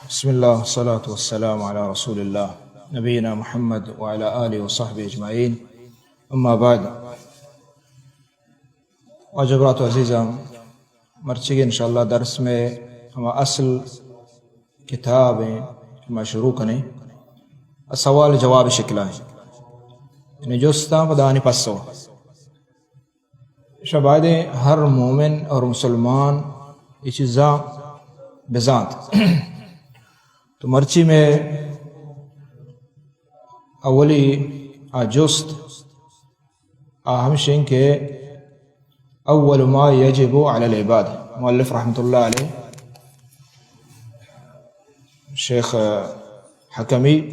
بسم اللہ، والصلاة والسلام علی رسول اللہ، نبینا محمد وعلی آلہ وصحبہ اجمعین۔ اما بعد، واجہ برات و عزیزاں، مرچیگیں انشاءاللہ درس مئے ہما اصل کتاب ایں کہ ما شروع کنیں، سوال جواب شکل ءَ ایں، یعنی جستاں پدا آنی پسو۔ شہ بایدیں ہر مومن اور مسلمان اے چیزاں بزانت۔ تو مرچی مئے اولی آ جست آ ہمشیں کہ اول ما یجب علی العباد، مؤلف رحمۃ اللہ علیہ، شیخ حکمی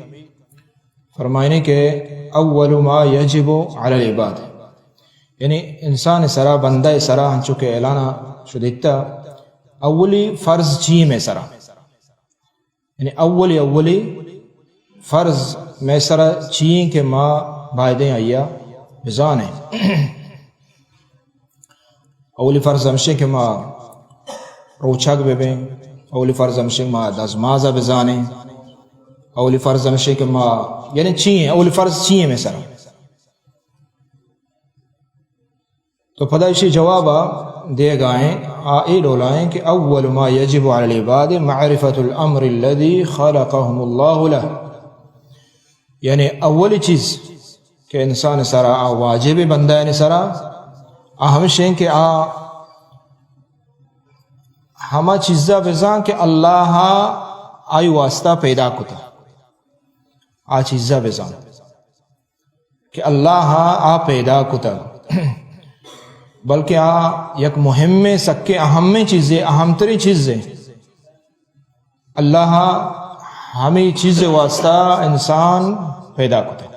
فرمائنے کہ اول ما یجب علی العباد، یعنی انسان سرا، بندہ سرا، انچو کہ اعلان شدیتا، اولی فرض چی مئے سرا؟ یعنی اولی، اولی فرض مئے سرا چی ایں کہ ما بایدیں آئیا بزانیں۔ اولی فرض ہمشیں کہ ما روچگ ببیں، اولی فرض ہمشیں کہ ما دزماز بزانیں، اولی فرض ہمشیں کہ ما، یعنی چی ایں، اولی فرض چی ایں مئے سرا؟ تو پدا اشی جواب ءَ دیگا ایں، آ اے ڈولا ایں کہ اول ما یجب علی العباد معرفة الامر الذي خلقهم الله له، یعنی اولی چیز کہ انسان سرا آ واجب، بندہ یعنی سرا، آ ہمشیں کہ آ ہما چیزا بزان کہ اللہ آئی واسطہ پیدا کتا، آ چیزا بزان کہ اللہ آ پیدا کتگ، بلکہ آ یک مہمیں، سکیں اہمیں چیزے، اہم تریں چیزے۔ اللہ ہمیں چیز واسطہ انسان پیدا کتگ۔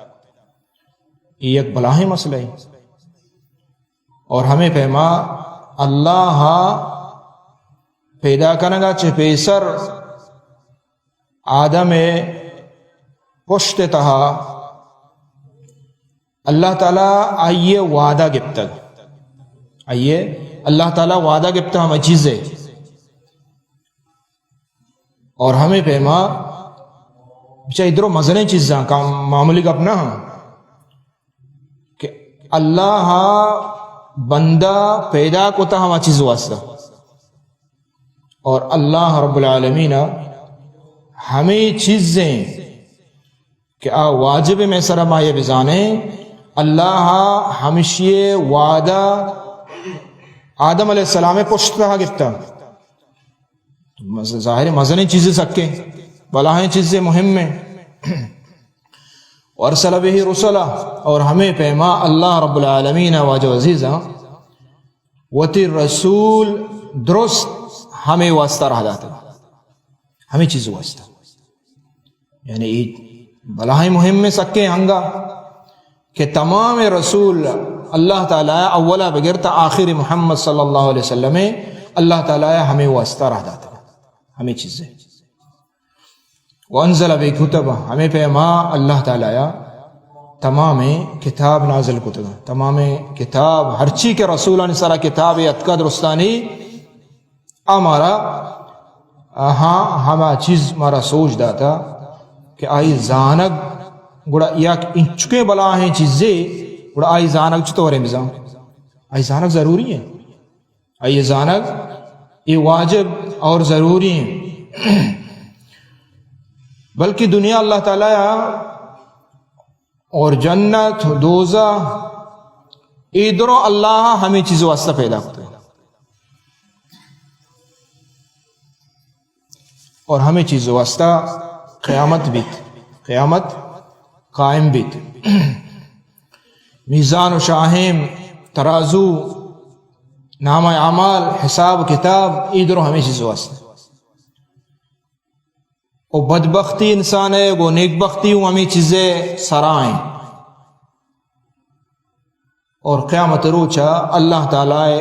یہ یک بلاہیں مسئلہ ہے۔ اور ہمیں پیما اللہ پیدا کنگا چہ پیسر آدم ءِ پشت ءِ تہا اللہ تعالی آئی ءَ وعدہ گپتگ۔ آئی ءَ اللہ تعالی وعدہ گپتہ ہمے چیز ءِ۔ اور ہمے پیما بچا ادرو مزنیں چیزاں، کام معمولی گپ نہ ہاں کہ اللہ ءَ بندہ پیدا کتا ہما چیز واسطہ۔ اور اللہ رب العالمین ءَ ہمے چیزیں کہ آ واجب مئے سرا ما یہ بزانیں، اللہ ءَ ہمشی وعدہ آدم علیہ السلام ءِ پشت تہا گپتا۔ مز-، ظاہر مزنیں چیز سکیں، بلاہیں چیز مہمیں۔ وارسل به رسلا، اور ہمے پیما اللہ رب العالمین ءَ واجہ عزیزاں وتی رسول درست ہمے واسطہ راہ داتگ، ہمے چیز واسطہ۔ یعنی اے بلاہیں مہمیں سکیں انگا کہ تمام رسول اللہ تعالی اولا بگر تا آخر محمد صلی اللہ علیہ وسلم اللہ تعالی ہمے واسطہ راہ داتگ، ہمے چیزیں۔ وانزل به کتبا، ہمے پیما اللہ تعالی تمامیں کتاب نازل کتگ۔ تمامیں کتاب، ہرچی کہ رسولانی سرا کتاب اتکا درستانی، آ مارا، ہاں، ہما چیز مارا سوج داتا کہ آئی زانگ گڑا یک انچکیں بلاہیں چیزے، گڑا آئی زانگ چطوریں بزاں؟ آئی زانگ ضروری ہے۔ آئی زانگ یہ واجب اور ضروری ہیں۔ بلکہ دنیا اللہ تعالی اور جنت، دوزہ، اے درو اللہ ہمیں چیز واسطہ پیدا کتے۔ اور ہمیں چیز واسطہ قیامت بیت، قیامت قائم بیت۔ میزان و شاہیم، ترازو، نامہ اعمال، حساب کتاب، اے درو ہمیں چیز واسطہ۔ و بدبختی انسان ہے، گو نیک بختی ہوں ہمیں چیزیں سرائیں۔ اور قیامت روچا اللہ تعالی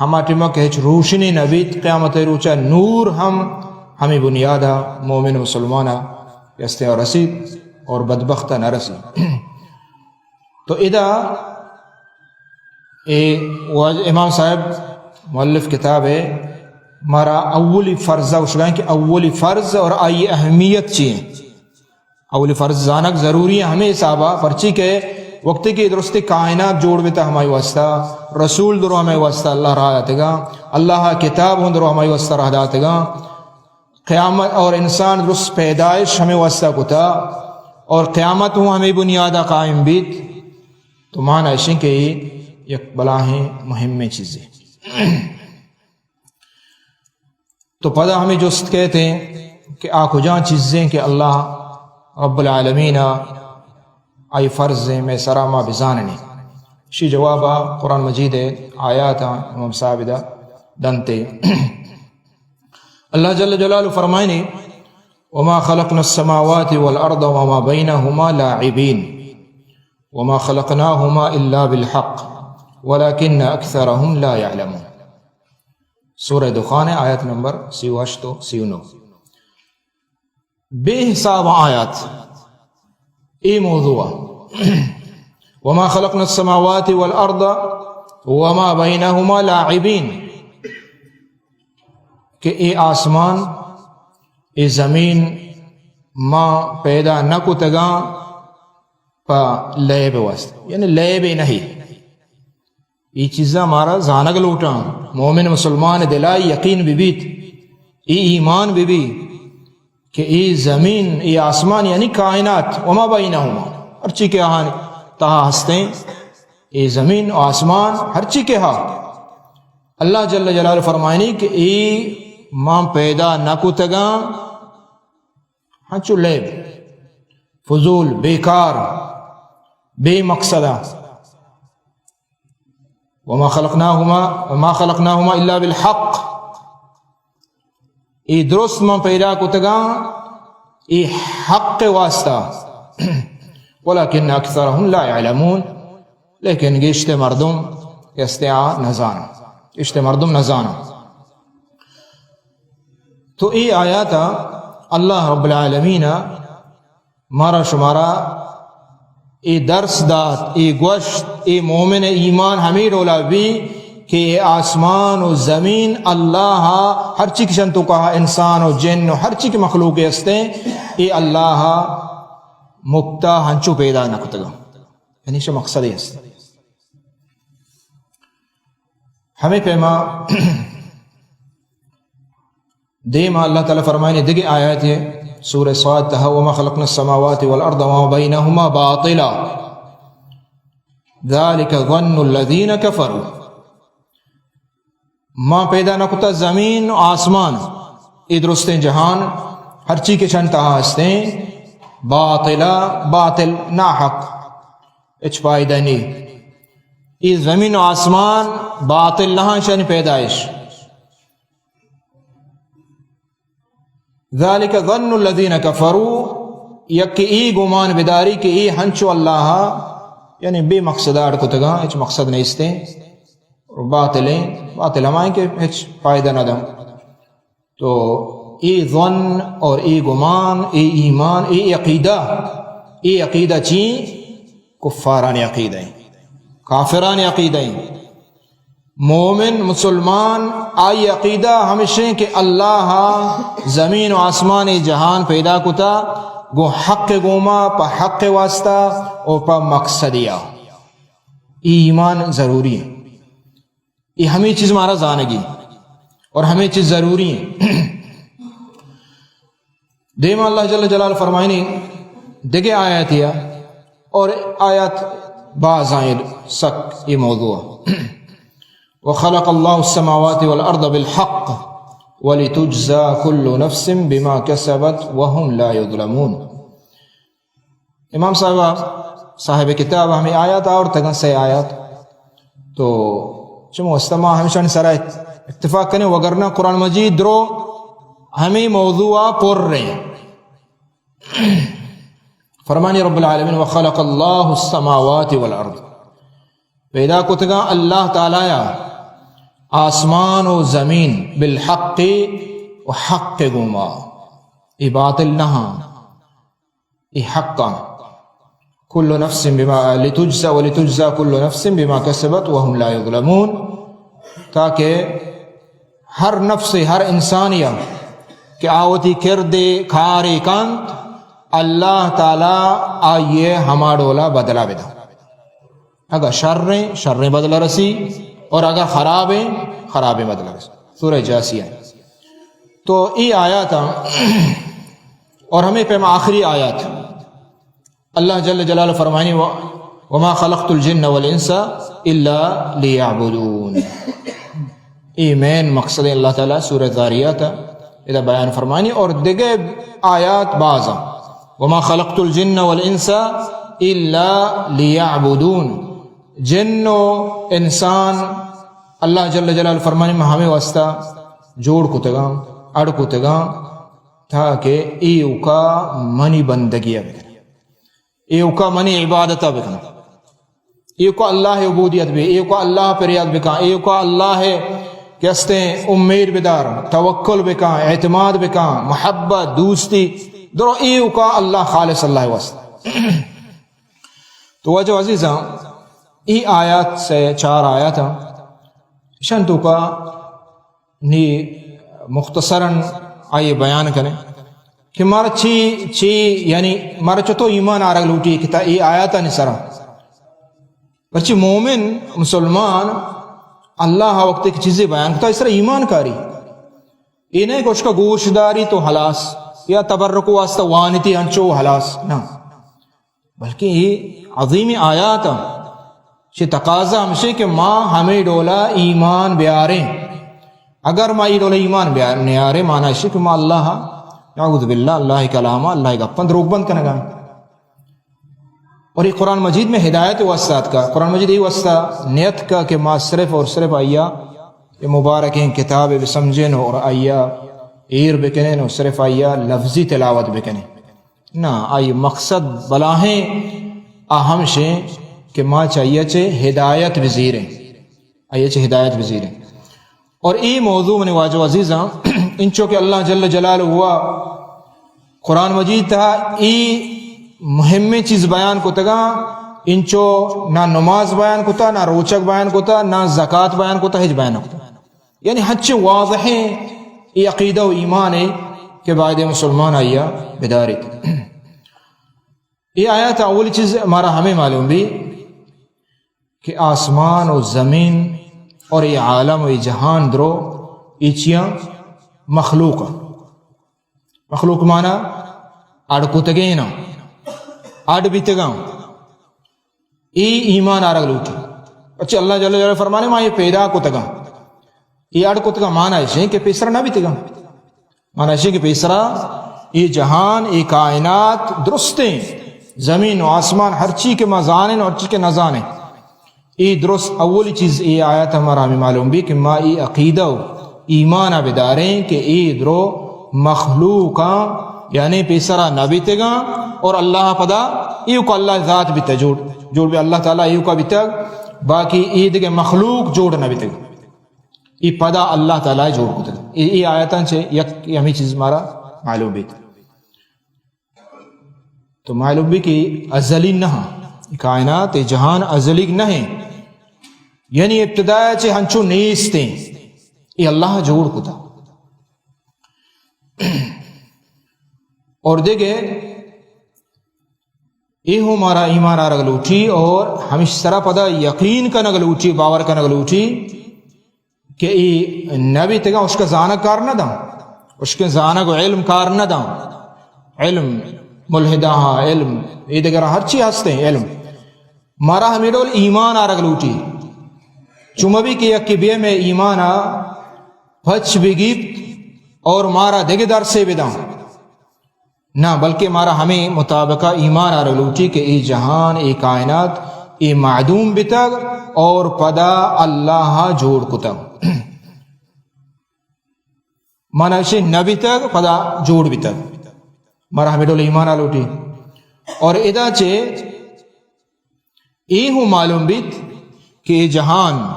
ہما ٹیما کہ ہچ روشنی نہ بیت، قیامت روچا نور ہم ہمیں بنیادا مومن مسلمانا یستے رسیت اور بدبختا نہ رسیت۔ تو ادا اے واج-، امام صاحب مؤلف کتاب ہے، مارا اولی فرض ءَ گوشگا ایں کہ اولی فرض اور آئی اہمیت چی ایں؟ اولی فرض زانگ ضروری ایں ہمے حسابا، پرچی کہ وقتی کہ درستی کائنات جوڑ بیتا ہمائی واسطہ، رسول درو ہمائی واسطہ اللہ راہ داتگا، اللہ کتاب ہوں درو ہمائی واسطہ راہ داتگا، قیامت اور انسان درست پیدائش ہمے واسطہ کتا اور قیامت ہوں ہمے بنیادا قائم بیت، تو معنی اشیں کہ اے یک بلاہیں مہمیں چیزے۔ تو پدا ہمے جست کیت ایں کہ آ کجام چیزیں کہ اللہ رب العالمین ءَ آئی فرض ایں مئے سرا ما بزاننیں۔ اشی جوابا قرآن مجید ءِ آیاتاں امام صاحب ادا دنتے۔ اللہ جل جلالہ فرمائنی: وما خلقنا السماوات والأرض وما بينهما لاعبين وما خلقناهما إلا بالحق ولكن أكثرهم لا يعلمون۔ سورہ دخان ءِ آیت نمبر سی و ہشت و سی و نو۔ بے حساب آیات اے موضوع ءَ۔ وما خلقنا السماوات والأرض وما بينهما لاعبين، کہ اے آسمان، اے زمین ما پیدا نہ کتگاں پہ لیب واسطہ، یعنی لیبے نہیں۔ اے چیزاں مارا زانگ لوٹاں، مومن مسلمان دلا یقین بہ بیت، اے ایمان بہ بیت کہ اے زمین، اے آسمان یعنی کائنات، وما بینہما، ہرچی کہ آہانی تہا ہستیں، اے زمین و آسمان ہرچی کہ ہا، اللہ جل جلالہ فرمائنی کہ اے ما پیدا نہ کتگاں ہنچو لیب، فضول، بیکار، بے مقصدا۔ وما خلقناهما، وما خلقناهما إلا بالحق۔ اے درست من پیدا کتگاں، اے حق واسطہ۔ ولكن أكثرهم لا يعلمون، لیکن گیشتر مردم کہ استیں آ نزاناں، گیشتر مردم نزاناں۔ تو اے آیاتا اللہ رب العالمین مارا شمارا اے درس دات، اے گوشت، اے مومن ایمان ہمے ڈولا بی کہ اے آسمان و زمین اللہ ہرچی کہ شنتو کہا انسان و جن و ہرچی کہ مخلوق ہستیں، اے اللہ مپتا ہنچو پیدا نہ کتگا۔ یعنی شو مقصد ہست۔ ہمے پیما دیما اللہ تعالی فرمائنی دگہ آیاتے سورہ صاد تہا: وما خلقنا السماوات والأرض وما بينهما باطلا ذلك ظن الذين كفروا۔ ما پیدا نہ کتا زمین و آسمان، اے درستیں جہان، ہرچی کہ چنتہا ہستیں، باطلا، باطل، ناحق، ہچ پائدہ نی۔ اے زمین و آسمان باطل نہ ہاں شانی پیدائش۔ ذلك ظن الذين كفروا، یک اے گمان بداری کہ اے ہنچو اللہ، یعنی بے مقصد اڈ کتگاں، ہچ مقصد نیستیں، باطلیں، باطل ہمائیں کہ ہچ پائدہ نہ داں۔ تو اے ظن اور اے گمان، اے ایمان، اے عقیدہ، اے عقیدہ چی؟ کفارانی عقیدہ ایں، کافرانی عقیدہ ایں۔ مومن، مسلمان، آئی عقیدہ ہمیشیں کہ اللہ زمین و آسمان جہان پیدا کتا، گو حق گوما، پہ حق واسطہ و پہ مقصدیا۔ اے ایمان ضروری ایں۔ اے ہمے چیز مارا زانگی اور ہمے چیز ضروری ایں۔ دیما اللہ جل جلالہ فرمائنی دگہ آیاتیا، اور آیات باز آئیں سک اے موضوع۔ وخلق الله السماوات والأرض بالحق ولتجزى كل نفس بما كسبت وهم لا يظلمون۔ امام صاحب، صاحب کتاب ہمے آیات آورتگاں، سے آیات۔ تو چمو است ما ہمیشانی سرا اتفاق کنیں، وگرنہ قرآن مجید درو ہمے موضوع پر رہے۔ فرمانی رب العالمین: وخلق الله السماوات والأرض۔ پیدا کتگاں اللہ تعالی آسمان و زمین بالحق و حق گوما۔ اے باطل نہ ہاں۔ اے حقاں۔ كل نفس بما، لتجزى، ولتجزى كل نفس بما كسبت وهم لا يظلمون، تاکہ ہر نفسے، ہر انسانے ءَ کہ آ وتی کردے کارے کنت، اللہ تعالی آئی ءَ ہما ڈولا بدلہ بدنت۔ اگاں شریں، شریں بدلہ رسی، اور اگاں خرابیں، خرابیں بدلہ رسی۔ سورہ جاثیہ۔ تو اے آیات، اور ہمے پیما آخری آیات، اللہ جل جلالہ فرمانی، و-، وما خلقت الجن والانس الا لیعبدون۔ اے مین مقصد اللہ تعالی سورہ ذاریات ادا بیان فرمانی، اور دگہ آیات باز ہیں۔ وما خلقت الجن والانس الا لیعبدون۔ جن و انسان اللہ جل جلالہ فرمانی، من ہمے واسطہ جوڑ کتگاں، اڑ کتگاں، تاکہ ایوکا منی بندگی بکن۔ ایوکا منی عبادت بکن۔ ایوکا اللہ عبودیت بی، ایوکا اللہ پریاد بکن، ایوکا اللہ کہ استیں امید بدار، توکل بکن، اعتماد بکن، محبت، دوستی، درو ایوکا اللہ خالص اللہ واسطہ۔ تو واجہ عزیزاں، ای آیات سے چار آیات ہیں، شن تو کا نی مختصراً آئی بیان کنیں کہ مارا چی، چی، یعنی مارا چتو ایمان آرگ لوٹی کہ تا ای آیاتانی سرا۔ پرچی مومن، مسلمان، اللہ وقت ایک چیزے بیان کتا، اس طرح ایمان کاری۔ اے نہ کہ اشکا گوش داری تو ہلاس، یا تبرک واسطہ وانتی انچو ہلاس، نہ۔ بلکہ اے عظیم آیات ہیں۔ چہ تقاضا ہمشے کہ ما ہمے ڈولا ایمان بیاریں۔ اگر ما اے ڈولا ایمان بیار-، نیاریں، مانا اشی کہ ما اللہ، نعوذ باللہ، اللہ کلام، اللہ گپن دروگ بند کنگا۔ اور یہ قرآن مجید میں ہدایت واسطہ کا، قرآن مجید یہ واسطہ نیت کا کہ ما صرف اور صرف آیا یہ مبارکیں کتاب بسمجھیں اور آیا ایر بکنیں اور صرف آیا لفظی تلاوت بکنیں۔ نہ، آئی مقصد بلاہیں آ ہمشیں کہ ما چہ آئی چہ ہدایت بزیریں، آئی چہ ہدایت بزیریں۔ اور اے موضوع، منی واجہ عزیزاں، انچو کہ اللہ جل جلالہ ہوا قرآن مجید تہا اے مہمیں چیز بیان کتگاں، انچو نہ نماز بیان کتا، نہ روچگ بیان کتا، نہ زکات بیان کتا، ہچ بیان نہ کتا۔ یعنی ہنچیں واضحیں اے عقیدہ و ایمان ہے کہ باید مسلمان آیا بداریت۔ اے آیات اولی چیز مارا ہمیں معلوم بی کہ آسمان و زمین اور اے عالم و اے جہان درو اے چیاں مخلوق۔ مخلوق مانا اڑ کتگین، اڑ بیتگاں۔ اے ایمان آرگ لوٹی۔ اچھا، اللہ جل جلالہ فرمانے، ما یہ پیدا کتگاں۔ یہ اڑ کتگاں مانا ایشیں کہ پیسرا نہ بیتگاں۔ مانا ایشیں کہ پیسرا یہ جہان، یہ کائنات درستیں، زمین و آسمان، ہر چی کہ ما زانیں و ہر چی کہ نہ زانیں، اے درست اولی چیز اے آیات ہمارا ہمیں معلوم بی کہ ما اے عقیدہ و ایمان بداریں کہ اے درو مخلوقاں، یعنی پیسرا نہ بیتگاں، اور اللہ پدا ایوکا اللہ ذات بیتا جوڑ، جوڑ بی اللہ تعالی ایوکا بیتگ، باقی اے دگہ مخلوق جوڑ نہ بیتگ۔ اے پدا اللہ تعالی جوڑ کتگ۔ اے، اے آیتاں چہ یک ہمیں چیز مارا معلوم بیت۔ تو معلوم بی کہ ازلی نہ، کائنات، اے جہان ازلی نہ ہیں، یعنی ابتدا چہ ہنچو نیستیں، اے اللہ جوڑ کتا۔ اور دگہ اے ہوں مارا ایمان آرگ لوٹی اور ہمیش سرا پدا یقین کنگ لوٹی، باور کنگ لوٹی کہ اے نہ بیتگاں، اشکا زانگ کار نہ داں، اشکا زانگ و علم کار نہ داں۔ علم، ملحداں علم، اے دگراں ہرچی ہستیں علم، مارا ہمیں ڈول ایمان آرگ لوٹی۔ چو مبی کہ یکے بیا مئے ایمانا پچ بگیپت اور مارا دگہ درسے بداں۔ نہ، بلکہ مارا ہمے مطابقہ ایمان آرگ لوٹی کہ اے جہان، اے کائنات، اے معدوم بتگ اور پدا اللہ جوڑ کتگ۔ مانا اشی نہ بتگ، پدا جوڑ بتگ۔ مارا ہمے ڈول ایمان آ لوٹی۔ اور ادا چہ اے ہوں معلوم بیت کہ اے جہان،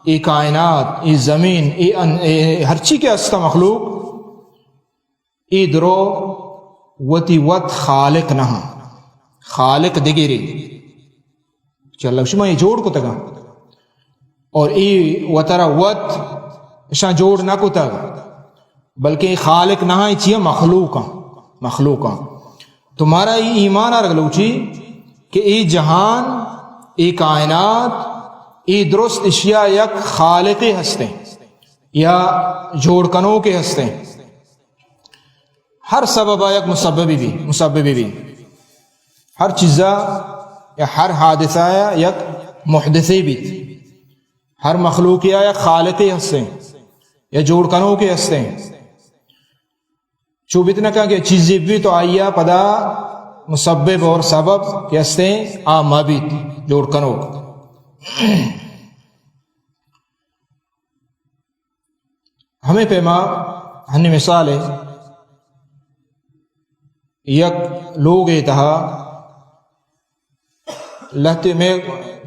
اے کائنات، اے زمین، اے ان-، اے ہرچی کہ ہستہ مخلوق، اے درو وتی وت خالق نہ ہاں، خالق دگرے۔ چہ اللہ شما اے جوڑ کتگاں۔ اور اے وترا وت اشاں جوڑ نہ کتگ، بلکہ اے خالق نہ ایں، چیا؟ مخلوق ایں، مخلوق ایں۔ تو مارا اے ایمان آرگ لوٹی کہ اے جہان، اے کائنات، اے درست اشیا یک خالقے ہستیں یا جوڑ کنوکے ہستیں۔ ہر سبب ءَ یک مسببے بی، مسببے بی۔ ہر چیزا یا ہر حادثہ ءَ یک محدثے بیت۔ ہر مخلوقے ءَ یک خالقے ہستیں یا جوڑ کنوکے ہستیں۔ چو بیت نہ کن کہ چیزے بی تو آئی ءَ پدا مسبب اور سبب کہ ہستیں آ مہ بیت، جوڑ کنوک۔ ہمے پیما ہنی مثال ہے، یک لوگے تہا لہتے مئے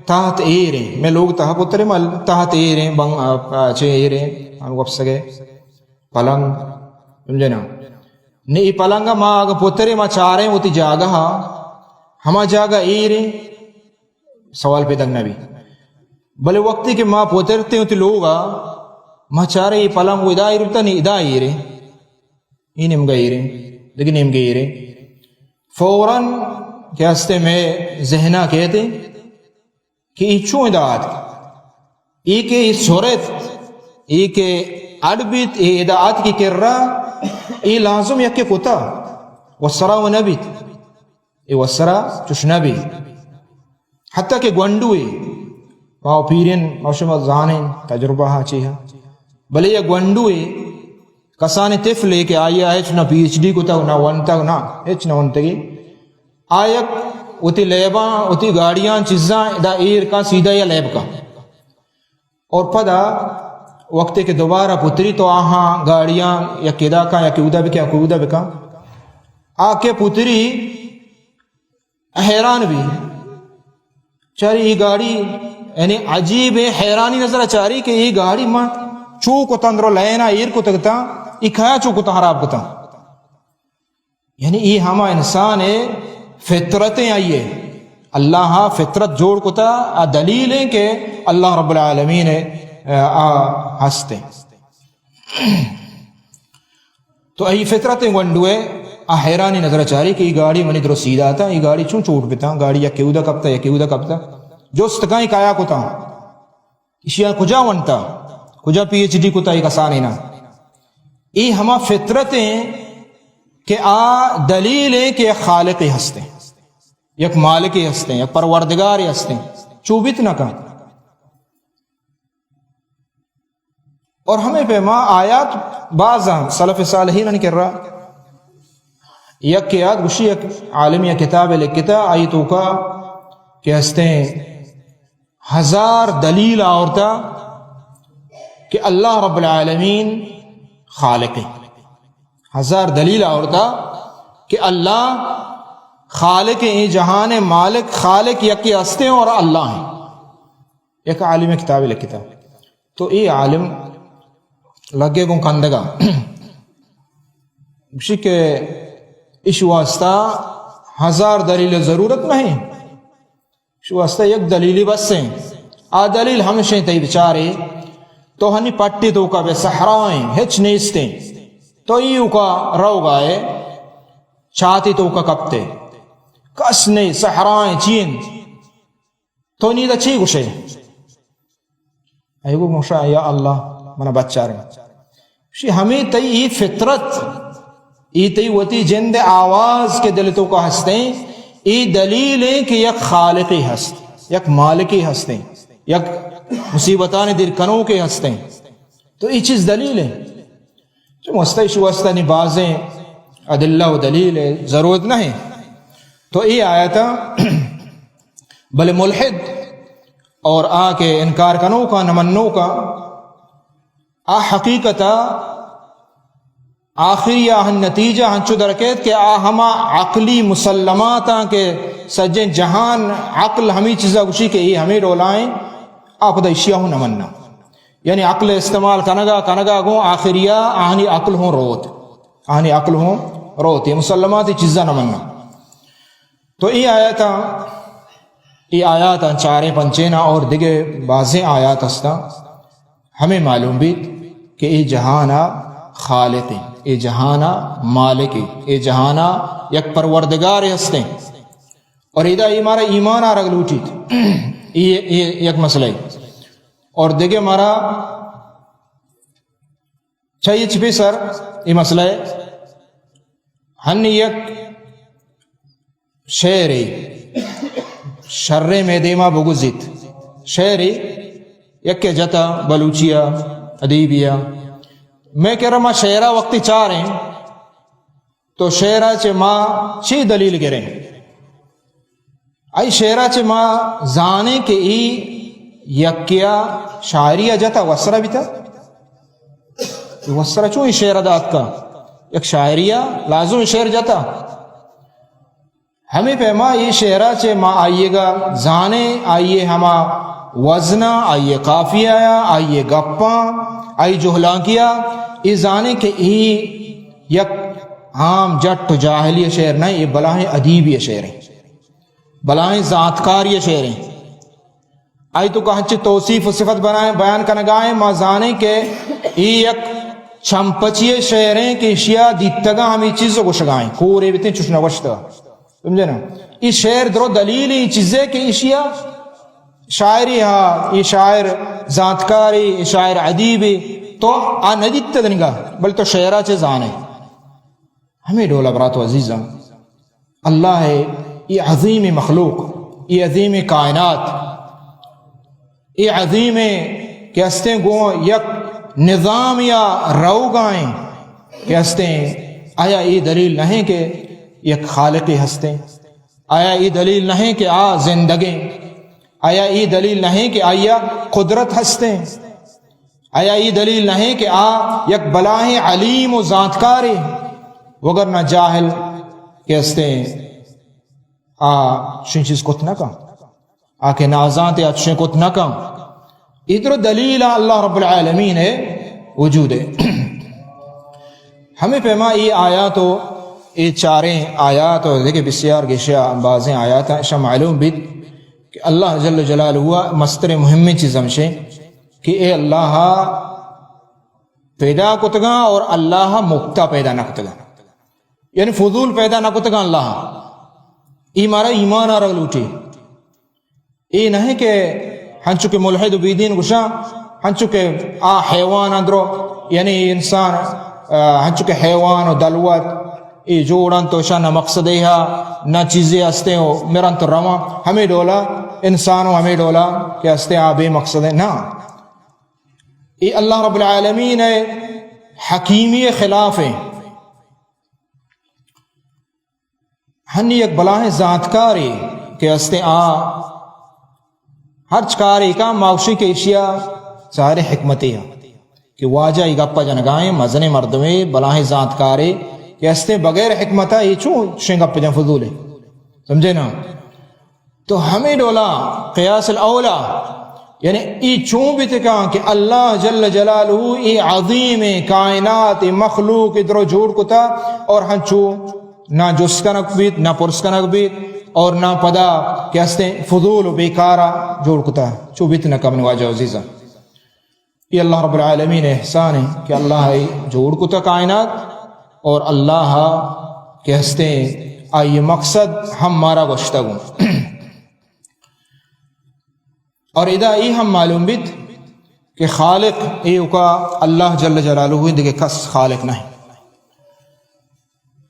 تہت ایر ایں، مئے لوگ تہا پترے ما تہت ایر ایں، بن-، آ، آ، چے ایر ایں، ہم گپ سگے پلنگ، سمجھے نا؟ نی اے پلنگ ما اگاں پترے ما چاریں وتی جاگہ، ہما جاگہ ایر ایں، سوال پیداک نہ بی۔ بلے وقتی کہ ما پترتے وتی لوگا، ما چاریں اے پلنگ ادا ایر بوتا، نی ادا ایر ایں۔ اے نیمگا ایر ایں، دگہ نیمگے ایر ایں۔ فوراً کہ ہستے مئے ذہنا کئیت کہ اے چون ادا آتک؟ اے کہ اے سرت، اے کہ اڈ بیت، اے ادا آتک اے کرا، اے لازم یکے کتا، وسرا و نہ بیت۔ اے وسرا چش نہ بیت۔ حتیٰ کہ گونڈوے، ما پیرین، ما شما زانیں، تجربہ ہا چی ہا۔ بلے یک گونڈوے، کسانیں طفلے کہ آئی ءَ ہچ نہ پی ایچ ڈی کتگ، نہ ونتگ، نہ ہچ نہ ونتگی۔ آ یک وتی لیباں، وتی گاڑیاں، چیزاں ادا ایر کن، سیدھا یا لیب کن۔ اور پدا وقتے کہ دوبارہ پتری تو آہاں گاڑیاں یک ادا کن، یک اودا بکن، یک اودا بکن۔ آ کہ پتری حیران بی۔ چاری اے گاڑی، یعنی عجیب ایں، حیرانی نظر چاری کہ اے گاڑی ما چو کتاں درو لائنا ایر کتگ تاں، اے کیا چو کتاں خراب کتاں؟ یعنی اے ہما انسان ایں، فطرت ایں آئی اے۔ اللہ ہا فطرت جوڑ کتا، آ دلیل ایں کہ اللہ رب العالمین ایں، آ ہست ایں۔ تو اے فطرت ایں گونڈوے، آ حیرانی نظر چاری کہ اے گاڑی منی درو سیدھا تا، اے گاڑی چون چوٹ بتا، گاڑی یکے اودا کپتا، یکے اودا کپتا۔ جست کن اے کیا کتا؟ اشیا کجا ونتا؟ کجا پی ایچ ڈی کتا اے کسانینا؟ اے ہما فطرت ایں کہ آ دلیل ایں کہ یک خالقے ہست ایں، یک مالکے ہست ایں، یک پروردگارے ہست ایں۔ چو بیت نہ کن۔ اور ہمے پیما آیات باز ایں سلف صالحین کرا۔ یک آیات گوشی، یک عالمی کتاب لکھتا، آئی توکا کہ ہست ایں ہزار دلیل آورتا کہ اللہ رب العالمین خالق ایں۔ ہزار دلیل آورتا کہ اللہ خالق ایں، اے جہان مالک، خالق یکے ہست ایں اور اللہ ایں۔ یک عالم کتاب لکھتا۔ تو اے عالم لگے گوں کندگا۔ گوشی کہ اش واسطہ ہزار دلیل ضرورت نہیں۔ شو واسطہ یک دلیلی بس ایں۔ آ دلیل ہمشیں تئی بچارے، تو ہنی پٹی توکا بے صحرائیں، ہچ نیستیں۔ تو ایوکا روگائے، چاتی توکا کپتے۔ کس نہیں، صحرائیں، چین۔ تو نیدا چی گوشے؟ اے گو گوشا، یا اللہ، منا بچارے۔ شی ہمیں تئی ای فطرت، ای تئی وتی جند آواز کہ دل توکا ہستیں، ای دلیل ایں کہ یک خالقے ہست، یک مالکے ہستیں، یک مصیبتانی دیر کنوکے ہستیں۔ تو ای چیز دلیل ایں۔ چہ مستہ ایش واسطہ نی بازیں ادلہ و دلیل ضرورت نہیں۔ تو ای آیتا بلے ملحد اور آ کہ انکار کنوکا، نہ منوکا، آ حقیقتا آخری آہن نتیجہ ہنچو درکیت کہ آ ہما عقلی مسلماتاں کہ سجیں جہان عقل ہمیں چیزا گوشی کہ اے ہمیں ڈولائیں، آ پدا اشیا ہوں نہ مننا۔ یعنی عقل استعمال کنگا، کنگا گوں آخریا آہنی عقل ہوں روت۔ آہنی عقل ہوں روت۔ اے مسلمات اے چیزا نہ مننا۔ تو اے آیاتاں، اے آیاتاں چاریں پنچیں نا اور دگہ بازیں آیات ہستاں۔ ہمیں معلوم بیت کہ اے جہان ءِ خالق ایں، اے جہان ءِ مالک ایں، اے جہان ءِ یک پروردگارے ہستیں۔ اور ادا اے مارا ایمان آرگ لوٹیت۔ اے، اے یک مسئلہ ایں۔ اور دگہ مارا چہ اچ پیسر اے مسئلہ ایں۔ ہنی یک شعرے شریں مئے دیما بگوزیت۔ شعرے یکے جتا بلوچی ءِ ادیبے ءِ۔ مئے کرا ما شعر ءَ وقتی چاریں تو شعر ءَ چہ ما چی دلیل گریں؟ آئی شعر ءَ چہ ما زانیں کہ اے یکے ءَ شاعری ءَ جتا، وسرا بیتا۔ اے وسرا چون اے شعر ءَ دات کا؟ یک شاعری ءَ لازم شعر جتا۔ ہمے پیما اے شعر ءَ چہ ما آئی ءَ گا زانیں، آئی ءِ ہما وزن ءَ، آئی ءِ قافیہ ءَ، آئی ءِ گپاں، آئی جہلانکی ءَ، اے زانیں کہ اے یک عام جٹ و جاہلی شعر نہ، اے بلاہیں ادیبی شعر ایں، بلاہیں زانتکاری شعر ایں۔ آئی توکا ہنچیں توصیف و صفت بنائیں، بیان کنگائیں، ما زانیں کہ اے یک چمپچی شعر ایں کہ اشیا دیتگاں ہمے چیز گوشگائیں، کورے بیتیں چوش نہ گوشتہ۔ سمجھے نا؟ اے شعر درو دلیل ایں چیزے کہ اشیا شاعری ہا، اے شاعر زانتکاری، اے شاعر ادیبی، تو آ نہ دیتہ دنگا، بل تو شعر ءَ چہ زانے۔ ہمے ڈولا برات و عزیزاں، اللہ ءِ اے عظیم مخلوق، اے عظیم کائنات، اے عظیم کہ ہستیں گوں یک نظام یا روگائیں کہ ہستیں، آیا اے دلیل نہیں کہ یک خالقے ہستیں؟ آیا اے دلیل نہیں کہ آ زندگیں؟ آیا اے دلیل نہیں کہ آئی ءَ قدرت ہستیں؟ آیا اے دلیل نہیں کہ آ یک بلاہیں علیم و زانتکارے؟ وگرنہ جاہل کہ ہستیں، آ چشیں چیز کت نہ کن۔ آ کہ نازانتے، آ چشیں کت نہ کن۔ اے درو دلیل اللہ رب العالمین ءِ وجود ءِ۔ ہمے پیما اے آیات و اے چاریں آیات و دگہ بسیار گیشیا بازیں آیات، اشاں معلوم بیت کہ اللہ جل جلالہ ءِ مستریں مہمیں چیز ہمشیں کہ اے اللہ پیدا کتگاں اور اللہ مبتدا پیدا نہ کتگاں، یعنی فضول پیدا نہ کتگاں اللہ۔ اے مارا ایمان آرگ لوٹی۔ اے نہ کہ ہنچو کہ ملحد و بیدین گوشاں، ہنچو کہ آ حیوان اندرو، یعنی انسان، آ، ہنچو کہ حیوان و دلوت، اے جوڑ انت و اشاں نہ مقصدے ہا، نہ چیزے ہستیں و مرنت و رواں، ہمے ڈولا انسان و ہمے ڈولا کہ ہستیں آ بے مقصدیں۔ نہ، اے اللہ رب العالمین ءِ حکیمی خلاف ایں۔ ہنی یک بلاہیں زانتکارے کہ ہستیں آ ہرچ کارے کاں ما گوشیں کہ ایشیا ظاہر حکمتے ہا کہ واجہ اے گپا جنگائیں، مزنیں مردمے، بلاہیں زانتکارے کہ ہستیں بغیر حکمتا اے چون چشیں گپ جن، فضولے۔ سمجھے نا؟ تو ہمے ڈولا قیاس الاولی، یعنی اے چون بیت کاں کہ اللہ جل جلالہ اے عظیم کائنات، اے مخلوق اے درو جوڑ کتا اور ہنچو نہ جست کنگ بیت، نہ پرس کنگ بیت اور نہ پدا کہ ہستیں فضول و بیکارا جوڑ کتا۔ چو بیت نہ کمن واجہ عزیزاں۔ اے اللہ رب العالمین احسان ایں کہ اللہ اے جوڑ کتا کائنات اور اللہ کہ ہستیں آئی مقصد ہم مارا گوشتگ اوں۔ اور ادا اے ہم معلوم بیت کہ خالق ایوکا اللہ جل جلالہ ایں، دگہ کس خالق نہیں۔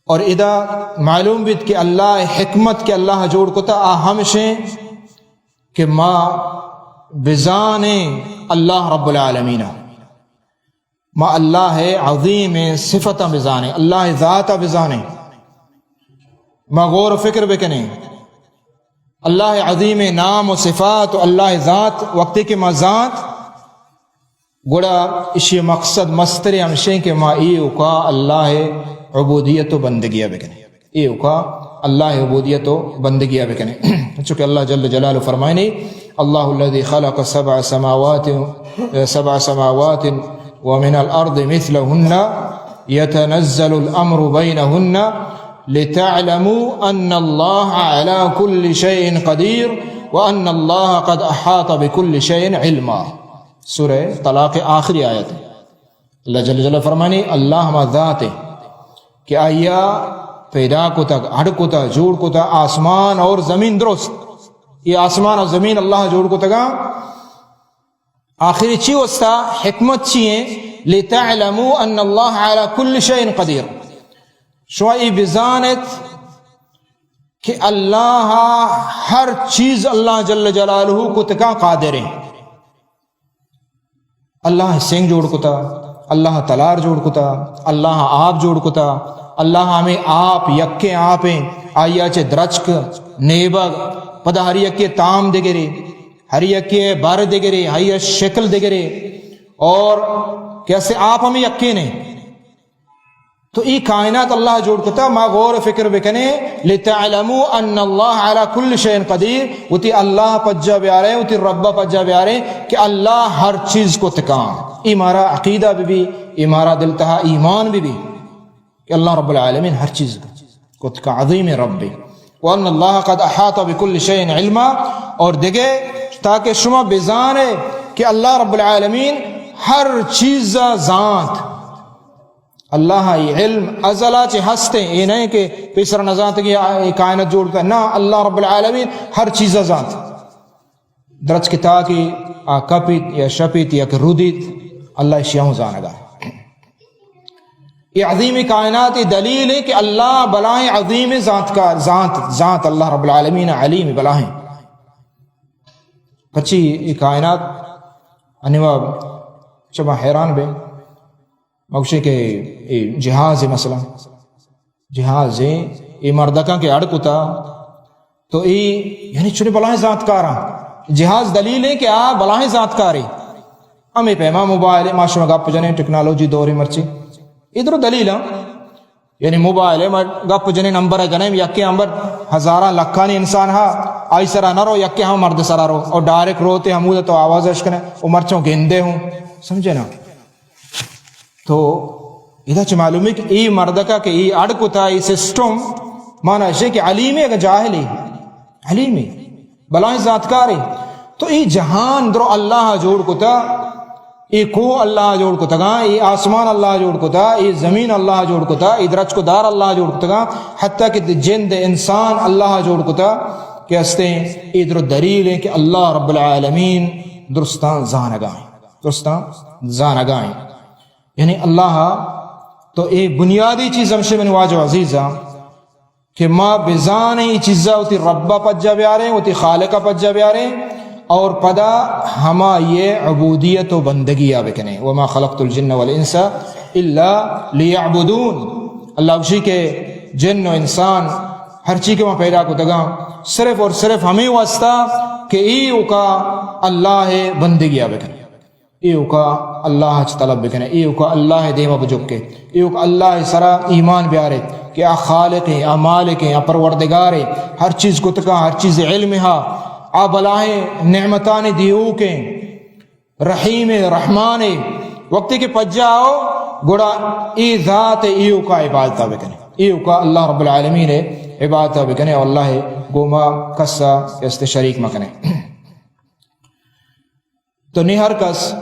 اور ادا معلوم بیت کہ اللہ حکمت کہ اللہ جوڑ کتا آ ہمشیں کہ ما بزانیں اللہ رب العالمین، ما اللہ عظیم صفتاں بزانیں، اللہ ذات بزانیں، ما غور و فکر بکنیں۔ اللہ عظیم نام و صفات و اللہ ذات وقتی کہ ما زانت، گڑا اشی مقصد مستر ہمشیں کہ ما ایوکا اللہ عبودیت و بندگی بکنیں، ایوکا اللہ عبودیت و بندگی بکنیں۔ چونکہ اللہ جل جلالہ فرمائنی، اللہ الذي خلق سبع سماوات، سبع سماوات ومن الأرض مثلهن يتنزل الأمر بينهن لتعلموا أن الله على كل شيء قدير وأن الله قد أحاط بكل شيء علما۔ سورہ طلاق آخری آیت ہے۔ اللہ جل جلالہ فرمانی، اللہ ہما ذات ہے کہ آیا پیدا کتگ، اڈ کتگ، جوڑ کتگ آسمان اور زمین، درست، یہ آسمان اور زمین اللہ جوڑ کتگا۔ آخری چی واسطہ، حکمت چی ہیں؟ لتعلموا ان اللہ علی کل شیء قدیر۔ شما ای بزانت کہ اللہ، ہر چیز اللہ جل جلالہ کتگا قادر ہیں۔ اللہ سنگ جوڑ کتا، اللہ تلار جوڑ کتا، اللہ آپ جوڑ کتا، اللہ ہمیں آپ یکیں آپ ہیں، آیا چہ درچک، نیبگ، پدا ہر یکے تام دگرے، ہر یکے بر دگرے، ہر یک شکل دگرے، اور کیسے آپ ہمیں یکیں نہیں۔ تو ای کائنات اللہ جوڑ کتا، ما غور فکر بکنے، لتعلموا ان اللہ علی کل شیء قدیر، وتی اللہ پجا بیارے، وتی رب پجا بیارے کہ اللہ ہر چیز کتگا۔ ای مارا عقیدہ بی بی، ای مارا دل تہا ایمان بی بی کہ اللہ رب العالمین ہر چیز کتگا، عظیم ربی۔ وان اللہ قد احاط بکل شیء علما، اور دگہ تاکہ شما بزانے کہ اللہ رب العالمین ہر چیز زانت۔ اللہ ء علم ازل ء چہ ہست انت، اے نہ انت کہ پیسر نہ زانت کہ اے کائنات جوڑ کتگ۔ نہ، اللہ رب العالمین ہر چیز ء زانت۔ درچک تاکے آ کپیت یا شپیت یا کہ رودیت، اللہ اشیاں زانگ ء۔ اے عظیم کائنات ء دلیل انت کہ اللہ بلاہیں عظیم زانتکار، زانت، زانت اللہ رب العالمین علیم بلاہیں۔ پچی اے کائنات انوا چما حیران بے۔ ما گوشیں کہ اے جہاز، مثلاً جہاز، اے مردکاں کہ اڑ کتا تو اے، یعنی چنے بلاہیں زانتکاراں۔ جہاز دلیل ہے کہ آ بلاہیں زانتکارے۔ ہمیں پیما موبائل ہے، ما شما گپ جنیں، ٹیکنالوجی دور مرچی۔ ادھر دلیل ہیں۔ یعنی موبائل ہے، ما گپ جنیں، نمبر جنیں، یکے نمبر ہزاراں لکھانی انسان ہا، آئی سرا نہ رو، یکے ہم مرد سرا رو، اور ڈائریکٹ روتے ہمود تو آواز اش کنے، او مرچوں گندے ہوں، سمجھے نا؟ تو ادا چہ معلوم ہے کہ ای مردکا کہ ای اڑ کتا، ای سسٹم، مانا اشے کہ علیمے، اگر جاہلے، علیمے، بلاہیں زانتکارے۔ تو ای جہان درو اللہ جوڑ کتا، ای کوہ اللہ جوڑ کتگاں، ای آسمان اللہ جوڑ کتا، ای زمین اللہ جوڑ کتا، ای درچک و دار اللہ جوڑ کتگاں، حتیٰ کہ جند انسان اللہ جوڑ کتا کہ استیں، ای درو دلیل ہیں کہ اللہ رب العالمین درستاں زانگائیں، درستاں زانگائیں۔ یعنی اللہ تو اے بنیادی چیز ہمشے منی واجہ و عزیزاں کہ ما بزانیں ای چیزا وتی ربا پجا بیاریں، وتی خالقا پجا بیاریں اور پدا ہما یہ عبودیت و بندگی آ بکنیں۔ وما خلقت الجن والانس الا لیعبدون۔ اللہ گوشی کہ جن و انسان ہرچی کہ ما پیدا کتگاں صرف اور صرف ہمیں واسطہ کہ ای اوکا اللہ بندگی آ بکنیں۔ ایوکا اللہ چ طلب بکنے، ایوکا اللہ دیما بجکے، ایوکا اللہ سرا ایمان بیارے کہ آ خالق ہیں، آ مالک ہیں، آ پروردگار ہیں، ہر چیز کتکا، ہر چیز علم ہا، آ بلاہیں نعمتانی دیوک ہیں، رحیم ہیں، رحمان ہیں۔ وقتی کہ پجا آؤ، گڑا ای ذات ایوکا عبادتا بکنے، ایوکا اللہ رب العالمین عبادتا بکنے، اور اللہ گوما کسا است شریک مکنے۔ تو نی ہر کس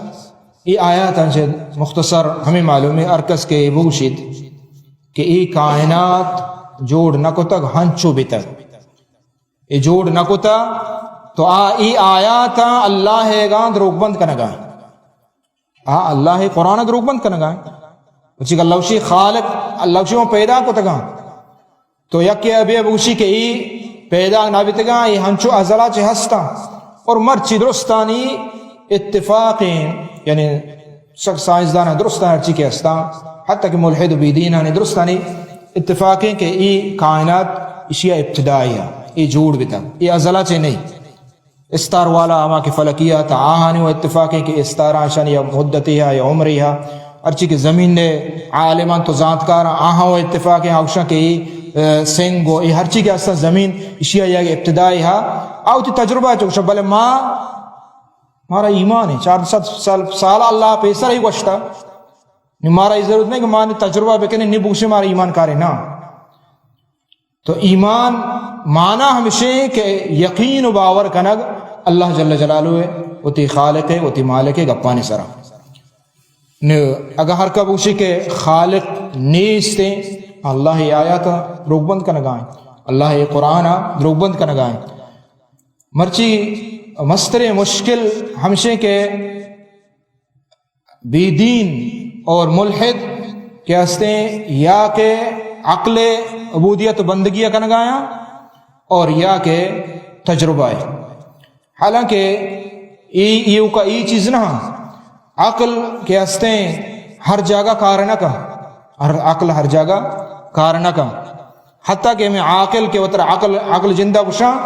ای آیاتاں چہ مختصر ہمیں معلوم ہے، ہر کس کہ اے بگوشیت کہ ای کائنات جوڑ نہ کتگ، ہنچو بیتگ، اے جوڑ نہ کتگ، تو آ ای آیاتاں اللہ گاں دروگ بند کنگا، آ اللہ قرآن دروگ بند کنگا۔ چی اللہ وشی خالق، اللہ وشی پیدا کتگاں۔ تو یکے ابے بگوشی کہ ای پیدا نہ بیتگاں، ای ہنچو ازلا چہ ہستاں۔ اور مرچی درستانی اتفاقیں، یعنی سک سائنسدان درستان ہرچی کہ ہستاں، حتی کہ ملحد و بیدینانی درستانی اتفاقیں کہ ای کائنات اشیا ابتدائی ہے، ای جوڑ بیتا، ای ازلا چہ نہیں۔ استار والا ہما کہ فلکیات، آہانی و اتفاقیں کہ استاراں اشانی یا مدتے ہا یا عمرے ہا، ہرچی کہ زمین نے عالمان تو زانتکاراں، آہاں و اتفاقیں، آوشاں کہ اے، اے، سنگ و اے ہرچی کہ استاں زمین اشیا یا ابتدائی ہا، آوتی تجربہ چوشا، بلے ما، مارا ایمان ہے، چار سد سال، سال اللہ پیسر ہی گوشتا، نی مارا یہ ضرورت نہیں کہ ما نی تجربہ بکنے، نی بوشے مارا ایمان کارے نا۔ تو ایمان مانا ہمشے کہ یقین و باور کنگ اللہ جل جلالہ ہے، وتی خالق ہے، وتی مالک ہے، گپانی سرا۔ نو اگاں ہر کا بوشی کہ خالق نیست ایں، اللہ ءِ آیات ءَ دروگ بند کنگا ایں، اللہ ءِ قرآن ءَ دروگ بند کنگا ایں۔ مرچی مستریں مشکل ہمشیں کہ بے دین اور ملحد کہ ہستیں یا کہ عقل عبودیت و بندگی کنگایاں اور یا کہ تجربہ ہے۔ حالانکہ ای، ایوکا ای چیز نہ، عقل کہ ہستیں ہر جاگہ کار نہ کا، ہر عقل ہر جاگہ کار نہ کا۔ حتیٰ کہ ہمیں عاقل کہ وتر عقل، عقل جندہ گشاں،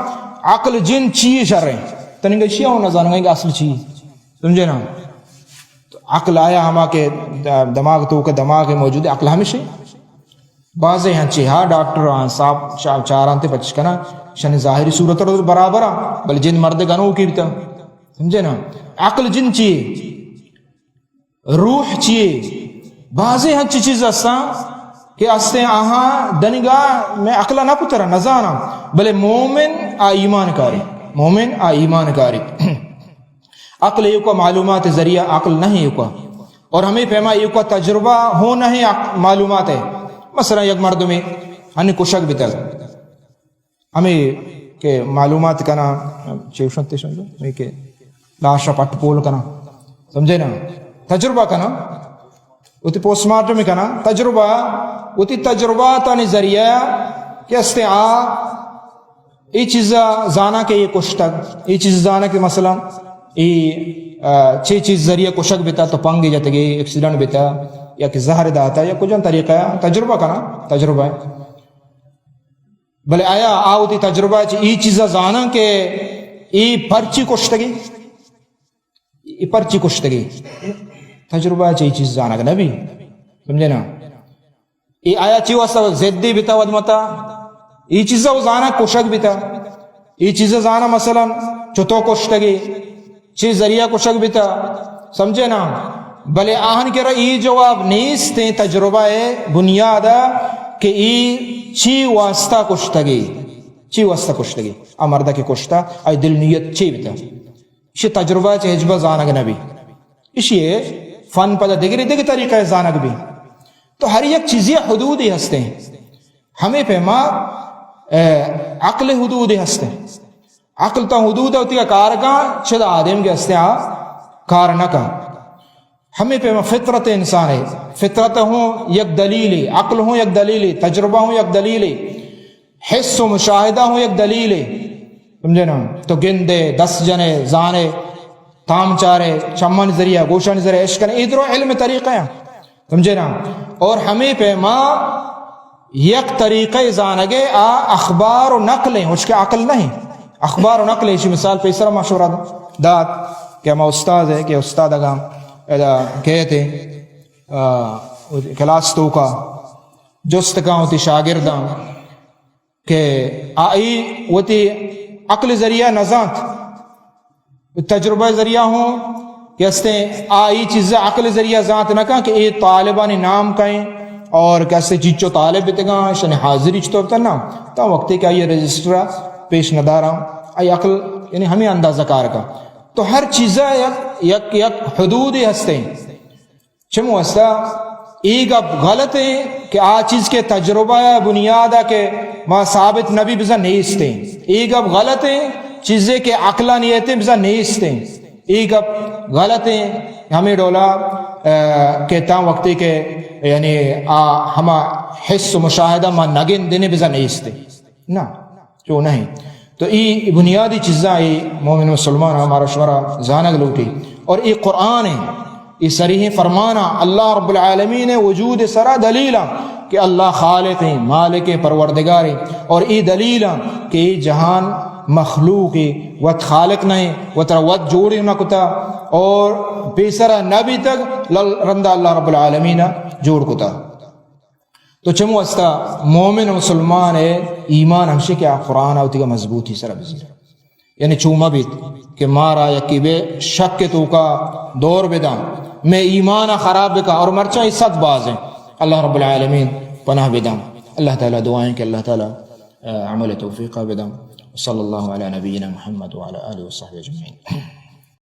عقل جند چی شر ہیں؟ تنگا شیعہ ہوں نہ زانگا کہ اصل چی، سمجھے نا؟ تو عقل آیا ہما کہ د-، دماغ تو کہ دماغ موجود ہے، عقل ہمیشہ۔ بازیں ہنچے ہا ڈاکٹر آن صاحب چا-، چاران تے پچ کنا، شن ظاہری صورت رو برابر آ، بل جند مرد گنو کی بیتا۔ سمجھے نا؟ عقل جند چی؟ روح چیے؟ بازیں ہنچی چیز ہستاں کہ ہستیں آہاں دنگا میں عقل نہ پترا نہ زاناں، بلے مومن آ ایمان کاری، مومن آ ایمان کاری۔ عقل ایوکا معلومات ذریعہ عقل نہیں ایوکا، اور ہمیں پیما ایوکا تجربہ ہو نہیں عق-، معلومات ہے۔ مثلا یک مردمے ہنی کشگ بتگ، ہمے کہ معلومات کنا، چے گوشنت ایشاں، ہمے کہ لاش ءَ پٹ پول کنا، سمجھے نا؟ تجربہ کنا، وتی پوسٹ مارٹم کنا، تجربہ، وتی تجرباتانی ذریعہ کہ ہستیں آ، اے چیزا زانا کہ اے کشتگ، اے چیز زانا کہ مثلا اے، آ، چے چیز ذریعہ کشگ بتا، تو پنگ جتگے، ایکسیڈنٹ بتا، یا کہ زہر داتا، یا کجن طریقہ، تجربہ کنا، تجربہ ہے۔ بلے آیا آ وتی تجربہ چہ ای چیزا زاناں کہ ای پرچی کشتگی؟ ای پرچی کشتگی؟ تجربہ چہ ای چیز زانگ نبی۔ سمجھے نا؟ ای آیا چی واسطہ زدی بتا ودمتا؟ ای چیزا وہ زاناں کشگ بتا۔ ای چیزا زاناں مثلا چتو کشتگی؟ چی ذریعہ کشگ بیتا، سمجھے نا؟ بلے آہن کرا ای جواب نیست ایں تجربہ ءِ بنیاد ءَ کہ ای چی واسطہ کشتگی، چی واسطہ کشتگی؟ آ مرد کہ کشتا، آئی دل نیت چی بیتا؟ اشی تجربہ چہ ہچبر زانگ نبی۔ اشی فن پدا دگری دگہ طریقہ زانگ بی۔ تو ہر یک چیزی حدودی ہستیں۔ ہمے پیما، اے، عقل حدودی ہستیں۔ عقل تا حدود وتی کار کاں، چد آدم کہ ہستیں آ کار نہ کاں۔ ہمے پیما فطرت انسان ہے، فطرت ہوں یک دلیلے، عقل ہوں یک دلیلے، تجربہ ہوں یک دلیلے، حس و مشاہدہ ہوں یک دلیلے۔ سمجھے نا؟ تو گندے، دست جنے، زانے، تام چارے، چمانی ذریعہ، گوشانی ذریعہ، اشکن، اے درو علم طریقہ ہیں۔ سمجھے نا؟ اور ہمے پیما یک طریقہ زانگے آ اخبار و نقل ہیں، ہچ کہ عقل نہیں۔ اخبار و نقل ہیں، اشی مثال پیسر ما شورا دات کہ ہما استاد ہے کہ استاد اگاں ادا کہتے، آ، کلاس توکا جست کاں وتی شاگرداں کہ آئی وتی عقل ذریعہ نزانت، تجربہ ذریعہ ہوں کہ ہستیں آئی چیز عقل ذریعہ ذات نہ کن کہ اے طالبانی نام کہیں اور کہ ہستیں چیچو طالب بتگاں، شن حاضری چطور تنا، تا وقتی کہ آئی رجسٹر پیش نداراں، آئی عقل یعنی ہمیں اندازہ کار کا۔ تو ہر چیزا یک، یک، یک حدودی ہستیں۔ چمو واسطہ اے گپ غلط ہیں کہ آ چیز کہ تجربہ بنیاد کہ ما ثابت نبی بزن نیست ہیں۔ اے گپ غلط ہیں، چیزے کہ عقلانیت ہیں بزن نیست ہیں۔ اے گپ غلط ہیں، ہمیں ڈولا، آ، کہ تاں وقتی کہ یعنی آ ہما حس و مشاہدہ ما نگن دینے بزن نیست ہیں۔ نہ، چو نہیں۔ تو ای بنیادی چیزاں ای مومن مسلمان ہمارا شمارا زانگ لوٹی۔ اور ای قرآن ہیں، ای صریح فرمانا اللہ رب العالمین وجود سرا دلیلا کہ اللہ خالق ہیں، مالک ہیں، پروردگار ہیں۔ اور ای دلیلا کہ ای جہان مخلوق ہے، وت خالق نہیں، وت را وت جوڑی نہ کتا اور پیسرا نہ بیتگ، لل-، رندا اللہ رب العالمین جوڑ کتا۔ تو چمو استا مومن و مسلمان ء ایمان ہمشی کہ آ قرآن ء وتیگا مضبوطی سرا بزیر۔ یعنی چو مہ بیت کہ مارا یکی بے شک توکا دور بداں، میں ایمان ء خراب بکا اور مرچاں ای صد بازیں۔ اللہ رب العالمین پناہ بداں۔ اللہ تعالی دعائیں کہ اللہ تعالی، آ، عمل توفیقہ بداں۔ وصلی اللہ علی نبینا محمد وعلی آلہ وصحبہ اجمعین۔